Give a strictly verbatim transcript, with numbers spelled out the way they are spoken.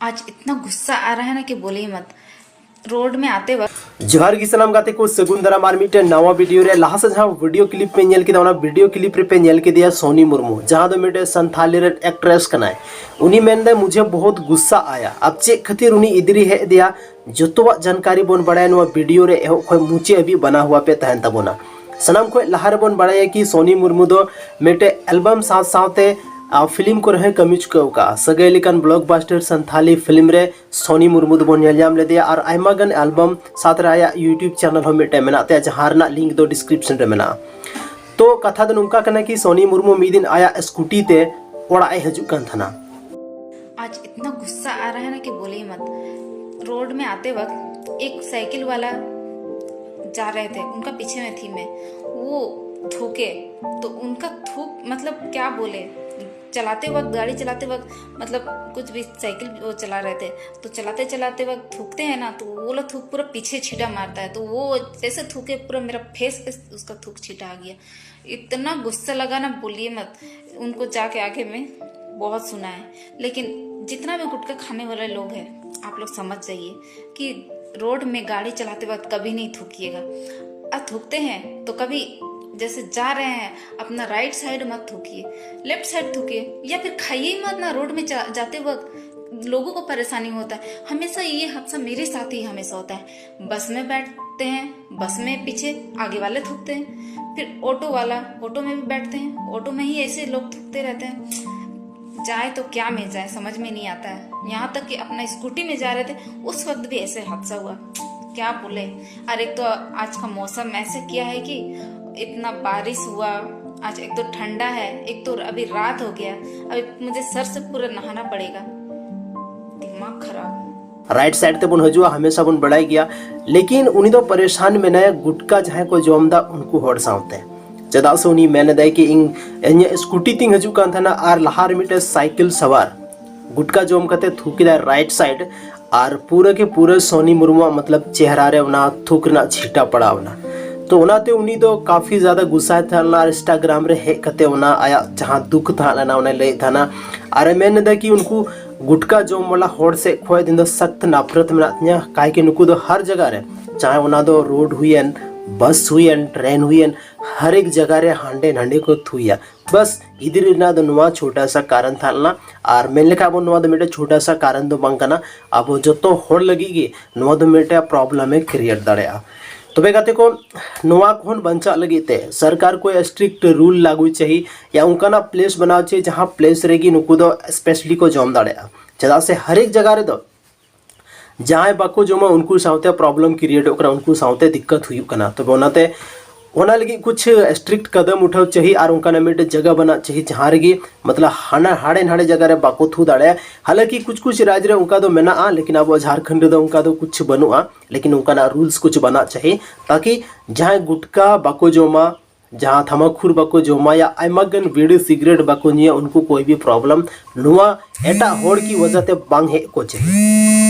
आज इतना गुस्सा आ रहा है ना कि बोले ही मत। रोड में आते वक्त ᱡᱚᱦᱟᱨ ᱜᱮ ᱥᱟᱱᱟᱢ ᱜᱟᱛᱮ ᱠᱚ, ᱥᱟᱹᱜᱩᱱ ᱫᱟᱨᱟᱢ ᱟᱨ ᱢᱤᱫᱴᱮᱱ ᱱᱟᱣᱟ ᱵᱷᱤᱰᱤᱭᱳ ᱨᱮ᱾ ᱞᱟᱦᱟ ᱥᱮᱫ ᱡᱟᱦᱟᱸ ᱵᱷᱤᱰᱤᱭᱳ ᱠᱞᱤᱯ ᱯᱮ ᱧᱮᱞ ᱠᱮᱫᱟ, ᱚᱱᱟ ᱵᱷᱤᱰᱤᱭᱳ ᱠᱞᱤᱯ ᱨᱮᱯᱮ ᱧᱮᱞ ᱠᱮᱫᱮᱭᱟ ᱥᱚᱱᱤ ᱢᱩᱨᱢᱩ, ᱡᱟᱦᱟᱸ ᱫᱚ ᱢᱤᱫᱴᱮᱱ ᱥᱟᱱᱛᱷᱟᱞᱤ ᱨᱮᱱ ᱮᱠᱴᱨᱮᱥ ᱠᱟᱱᱟᱭ᱾ ᱩᱱᱤ ᱢᱮᱱᱫᱟᱭ, "ᱢᱩᱡᱷᱮ ᱵᱚᱦᱩᱛ ᱜᱩᱥᱥᱟ ᱟᱭᱟ, ᱟᱵ ᱪᱮᱫ ᱠᱷᱟᱹᱛᱤᱨ ᱩᱱᱤ ᱤᱫᱤᱨᱤ ᱦᱮᱡ ᱟᱫᱮᱭᱟ, ᱡᱚᱛᱚᱣᱟᱜ ᱡᱟᱱᱠᱟᱨᱤ ᱵᱚᱱ ᱵᱟᱲᱟᱭᱟ ᱱᱚᱣᱟ ᱵᱷᱤᱰᱤᱭᱳ ᱨᱮ ᱮᱦᱚᱵ ᱠᱷᱚᱱ ᱢᱩᱪᱟᱹᱫ ᱦᱟᱹᱵᱤᱡ ᱵᱟᱱᱟ ᱦᱩᱣᱟ ᱯᱮ ᱛᱟᱦᱮᱱ ᱛᱟᱵᱚᱱᱟ᱾" ᱥᱟᱱᱟᱢ ᱠᱷᱚᱱ ᱞᱟᱦᱟ ᱨᱮᱵᱚᱱ ᱵᱟᱲᱟᱭᱟ ᱠᱤ ᱥᱚᱱᱤ ᱢᱩᱨᱢᱩ ᱫᱚ ᱢᱤᱫᱴᱮᱡ ᱮᱞᱵᱟᱢ ᱥᱟᱶ ᱥᱟᱶᱛᱮ ᱯᱷᱤᱞᱢ ᱠᱚᱨᱮ ᱦᱚᱸᱭ ᱠᱟᱹᱢᱤ ᱪᱩᱠᱟᱹᱣ ᱟᱠᱟᱫᱼᱟ᱾ ᱥᱟᱹᱜᱟᱹᱭ ᱞᱮᱠᱟᱱ ᱵᱞᱚᱠᱵᱟᱥᱴᱟᱨ ᱥᱟᱱᱛᱷᱟᱞᱤ ᱯᱷᱤᱞᱢ ᱨᱮ ᱥᱚᱱᱤ ᱢᱩᱨᱢᱩ ᱫᱚᱵᱚᱱ ᱧᱮᱞ ᱧᱟᱢ ᱞᱮᱫᱮᱭᱟ ᱟᱨ ᱟᱭᱢᱟ ᱜᱟᱱ ᱮᱞᱵᱟᱢ ᱥᱟᱶᱛᱮ ᱨᱮ ᱟᱭᱟᱜ YouTube ᱪᱮᱱᱮᱞ ᱦᱚᱸ ᱢᱤᱫᱴᱮᱱ ᱢᱮᱱᱟᱜ ᱛᱟᱭᱟ, ᱡᱟᱦᱟᱸ ᱨᱮᱱᱟᱜ ᱞᱤᱝᱠ ᱫᱚ ᱰᱤᱥᱠᱨᱤᱯᱥᱚᱱ ᱨᱮ ᱢᱮᱱᱟᱜᱼᱟ᱾ ᱛᱚ ᱠᱟᱛᱷᱟ ᱫᱚ ᱱᱚᱝᱠᱟ ᱠᱟᱱᱟ ᱠᱤ ᱥᱚᱱᱤ ᱢᱩᱨᱢᱩ ᱢᱤᱫ ᱫᱤᱱ ᱟᱭᱟᱜ ᱥᱠᱩᱴᱤ ᱛᱮ ᱚᱲᱟᱜ ᱮ ᱦᱤᱡᱩᱜ ᱠᱟᱱ ᱛᱟᱦᱮᱱᱟ᱾ आज इतना गुस्सा आ रहा है ना कि बोले ही मत। रोड में आते वक्त एक साइकिल वाला जा रहे थे, उनका पीछे में थी मैं, वो थूके, तो उनका थूक, मतलब क्या बोले, चलाते वक्त, गाड़ी चलाते वक्त, मतलब कुछ भी साइकिल वो चला रहे थे, तो चलाते चलाते वक्त थूकते हैं ना, तो वो वाला थूक पूरा पीछे छींटा मारता है, तो वो जैसे थूके पूरा मेरा फेस पे उसका थूक छींटा आ गया। इतना गुस्सा लगा ना, बोलिए मत। उनको जाके आके मैं बहुत सुना है, लेकिन जितना भी गुटखा खाने वाले लोग हैं, आप लोग समझ जाइए कि रोड में गाड़ी चलाते वक्त कभी नहीं थूकिएगा। और थूकते हैं तो कभी जैसे जा रहे हैं, अपना राइट साइड मत थूकिए, लेफ्ट साइड थूकिए, या फिर खाइए ही मत ना। रोड में जा, जाते वक्त लोगों को परेशानी होता है। हमेशा ये हादसा मेरे साथ ही हमेशा होता है। बस में बैठते हैं, बस में पीछे आगे वाले थूकते हैं, फिर ऑटो वाला, ऑटो में भी बैठते हैं, ऑटो में ही ऐसे लोग थूकते रहते हैं। जाए तो क्या में जाए, समझ में नहीं आता है। यहाँ तक कि अपना स्कूटी में जा रहे थे, उस वक्त भी ऐसे हादसा हुआ, क्या बोले। और एक तो आज का मौसम ऐसे किया है कि इतना बारिश हुआ, आज एक तो ठंडा है, एक तो अभी रात हो गया, अभी मुझे सर से पूरा नहाना पड़ेगा। दिमाग खराब। ᱨᱟᱭᱤᱴ ᱥᱟᱭᱤᱰ ᱛᱮᱵᱚᱱ ᱦᱤᱡᱩᱜᱼᱟ, ᱦᱟᱢᱮᱥᱟ ᱵᱚᱱ ᱵᱟᱲᱟᱭ ᱜᱮᱭᱟ, ᱞᱮᱠᱤᱱ ᱩᱱᱤ ᱫᱚ ᱯᱟᱨᱮᱥᱟᱱ ᱢᱮᱱᱟᱭᱟ ᱜᱩᱴᱠᱟ ᱡᱟᱦᱟᱸᱭ ᱠᱚ ᱡᱚᱢ ᱮᱫᱟ ᱩᱱᱠᱩ ᱦᱚᱲ ᱥᱟᱶᱛᱮ᱾ ᱪᱮᱫᱟᱜ ᱥᱮ ᱩᱱᱤ ᱢᱮᱱ ᱮᱫᱟᱭ ᱠᱤ ᱤᱧ ᱤᱧᱟᱹᱜ ᱥᱠᱩᱴᱤ ᱛᱤᱧ ᱦᱤᱡᱩᱜ ᱠᱟᱱ ᱛᱟᱦᱮᱱᱟ ᱟᱨ ᱞᱟᱦᱟ ᱨᱮ ᱢᱤᱫᱴᱮᱱ ᱥᱟᱭᱠᱮᱞ ᱥᱟᱣᱟᱨ ᱜᱩᱴᱠᱟ ᱡᱚᱢ ᱠᱟᱛᱮ ᱛᱷᱩ ᱠᱮᱫᱟᱭ ᱨᱟᱭᱤᱴ ᱥᱟᱭᱤᱰ, ᱟᱨ ᱯᱩᱨᱟᱹ ᱜᱮ ᱯᱩᱨᱟᱹ ᱥᱚᱱᱤ ᱢᱩᱨᱢᱩᱣᱟᱜ ᱢᱚᱛᱞᱚᱵ ᱪᱮᱦᱨᱟ ᱨᱮ ᱚᱱᱟ ᱛᱷᱩᱠ ᱨᱮᱱᱟᱜ ᱪᱷᱤᱴᱟ ᱯᱟᱲᱟᱣ ᱮᱱᱟ᱾ ᱛᱚ ᱚᱱᱟᱛᱮ ᱩᱱᱤ ᱫᱚ ᱠᱟᱯᱷᱤ ᱡᱟᱫᱟ ᱜᱩᱥᱟᱭ ᱛᱟᱦᱮᱸ ᱞᱮᱱᱟ ᱟᱨ ᱤᱱᱥᱴᱟᱜᱨᱟᱢ ᱨᱮ ᱦᱮᱡ ᱠᱟᱛᱮ ᱚᱱᱟ ᱟᱭᱟᱜ ᱡᱟᱦᱟᱸ ᱫᱩᱠ ᱛᱟᱦᱮᱸ ᱞᱮᱱᱟ ᱚᱱᱟᱭ ᱞᱟᱹᱭᱮᱫ ᱛᱟᱦᱮᱱᱟ᱾ ᱟᱨᱮ ᱢᱮᱱ ᱮᱫᱟ ᱠᱤ ᱩᱱᱠᱩ ᱜᱩᱴᱠᱟ ᱡᱚᱢ ᱵᱟᱞᱟ ᱦᱚᱲ ᱥᱮᱫ ᱠᱷᱚᱱ ᱤᱧ ᱫᱚ ᱥᱚᱠᱛ ᱱᱟᱯᱷᱨᱟᱛ ᱢᱮᱱᱟᱜ ᱛᱤᱧᱟ, ᱠᱟᱭ ᱠᱤ ᱱᱩᱠᱩ ᱫᱚ ᱦᱟᱨ ᱡᱟᱭᱜᱟ ᱨᱮ, ᱪᱟᱦᱮ ᱚᱱᱟ ᱫᱚ ᱨᱳᱰ ᱦᱩᱭᱮᱱ, ᱵᱟᱥ ᱦᱩᱭᱮᱱ, ᱴᱨᱮᱱ ᱦᱩᱭᱮᱱ, ᱦᱟᱨ ᱮᱠ ᱡᱟᱭᱜᱟ ᱨᱮ ᱦᱟᱸᱰᱮ ᱱᱟᱸᱰᱮ ᱠᱚ ᱛᱷᱩᱭᱟ᱾ ᱵᱟᱥ ᱤᱫᱤ ᱨᱮᱱᱟᱜ ᱫᱚ ᱱᱚᱣᱟ ᱪᱷᱳᱴᱟ ᱥᱟ ᱠᱟᱨᱚᱱ ᱛᱟᱦᱮᱸ ᱞᱮᱱᱟ᱾ ᱟᱨ ᱢᱮᱱ ᱞᱮᱠᱷᱟᱱ ᱵᱚᱱ, ᱱᱚᱣᱟ ᱫᱚ ᱢᱤᱫᱴᱮᱱ ᱪᱷᱳᱴᱟ ᱥᱟ ᱠᱟᱨᱚᱱ ᱫᱚ ᱵᱟᱝ ᱠᱟᱱᱟ, ᱟᱵᱚ ᱡᱚᱛᱚ ᱦᱚᱲ ᱞᱟᱹᱜᱤᱫ ᱜᱮ ᱱᱚᱣᱟ ᱫᱚ ᱢᱤᱫᱴᱮᱱ ᱯᱨᱚᱵᱞᱮᱢ ᱮ ᱠᱨᱤᱭᱮᱴ ᱫᱟᱲᱮᱭᱟᱜᱼᱟ᱾ ᱛᱚᱵᱮ ᱜᱟᱛᱮ ᱠᱚ, ᱱᱚᱣᱟ ᱠᱷᱚᱱ ᱵᱟᱧᱪᱟᱜ ᱞᱟᱹᱜᱤᱫ ᱛᱮ ᱥᱚᱨᱠᱟᱨ ᱠᱚ ᱥᱴᱨᱤᱠᱴ ᱨᱩᱞ ᱞᱟᱹᱜᱩᱭ ᱪᱟᱹᱦᱤ, ᱭᱟ ᱚᱱᱠᱟᱱᱟᱜ ᱯᱞᱮᱥ ᱵᱮᱱᱟᱣ ᱪᱟᱹᱦᱤ ᱡᱟᱦᱟᱸ ᱯᱞᱮᱥ ᱨᱮᱜᱮ ᱱᱩᱠᱩ ᱫᱚ ᱥᱯᱮᱥᱟᱞᱤ ᱠᱚ ᱡᱚᱢ ᱫᱟᱲᱮᱭᱟᱜᱼᱟ᱾ ᱪᱮᱫᱟᱜ ᱥᱮ ᱦᱟᱨ ᱮᱠ ᱡᱟᱭᱜᱟ ᱨᱮᱫᱚ ᱡᱟᱦᱟᱸᱭ ᱵᱟᱠᱚ ᱡᱚᱢᱟ ᱩᱱᱠᱩ ᱥᱟᱶᱛᱮ ᱯᱨᱚᱵᱞᱮᱢ ᱠᱨᱤᱭᱮᱴᱚᱜ ᱠᱟᱱᱟ, ᱩᱱᱠᱩ ᱥᱟᱶᱛᱮ ᱫᱤᱠᱠᱟᱛ ᱦᱩᱭᱩᱜ ᱠᱟᱱᱟ᱾ ᱛᱚᱵᱮ ᱚᱱᱟᱛᱮ ᱚᱱᱟ ᱞᱟᱹᱜᱤᱫ ᱠᱩᱪᱷ ᱥᱴᱨᱤᱠᱴ ᱠᱟᱫᱟᱢ ᱩᱴᱷᱟᱣ ᱪᱟᱹᱦᱤ ᱟᱨ ᱚᱱᱠᱟᱱᱟᱜ ᱢᱤᱫᱴᱮᱡ ᱡᱟᱭᱜᱟ ᱵᱮᱱᱟᱜ ᱪᱟᱹᱦᱤ ᱡᱟᱦᱟᱸ ᱨᱮᱜᱮ ᱢᱚᱛᱞᱚᱵ ᱦᱟᱱᱟ ᱦᱟᱸᱰᱮ ᱱᱟᱸᱰᱮ ᱡᱟᱭᱜᱟ ᱨᱮ ᱵᱟᱠᱚ ᱛᱷᱩ ᱫᱟᱲᱮᱭᱟᱜᱼᱟ᱾ ᱦᱟᱞᱟᱸᱠᱤ ᱠᱩᱪᱷ ᱠᱩᱪᱷ ᱨᱟᱡᱽ ᱨᱮ ᱚᱱᱠᱟ ᱫᱚ ᱢᱮᱱᱟᱜᱼᱟ, ᱞᱮᱠᱤᱱ ᱟᱵᱚ ᱡᱷᱟᱲᱠᱷᱚᱸᱰ ᱨᱮᱫᱚ ᱚᱱᱠᱟ ᱫᱚ ᱠᱩᱪᱷ ᱵᱟᱹᱱᱩᱜᱼᱟ, ᱞᱮᱠᱤᱱ ᱚᱱᱠᱟᱱᱟᱜ ᱨᱩᱞᱥ ᱠᱩᱪᱷ ᱵᱮᱱᱟᱜ ᱪᱟᱹᱦᱤ, ᱛᱟᱠᱤ ᱡᱟᱦᱟᱸᱭ ᱜᱩᱴᱠᱟ ᱵᱟᱠᱚ ᱡᱚᱢᱟ, ᱡᱟᱦᱟᱸ ᱛᱷᱟᱢᱟᱠᱷᱩᱨ ᱵᱟᱠᱚ ᱡᱚᱢᱟ ᱭᱟ ᱟᱭᱢᱟ ᱜᱟᱱ ᱵᱤᱲᱤ ᱥᱤᱜᱨᱮᱴ ᱵᱟᱠᱚ ᱧᱩᱭᱟ, ᱩᱱᱠᱩ ᱠᱚᱭ ᱵᱤ ᱯᱨᱚᱵᱞᱮᱢ ᱱᱚᱣᱟ ᱮᱴᱟᱜ ᱦᱚᱲ ᱠᱤ ᱣᱟᱡᱟ ᱛᱮ ᱵᱟᱝ ᱦᱮᱡ ᱠᱚ ᱪᱟᱹᱦᱤ᱾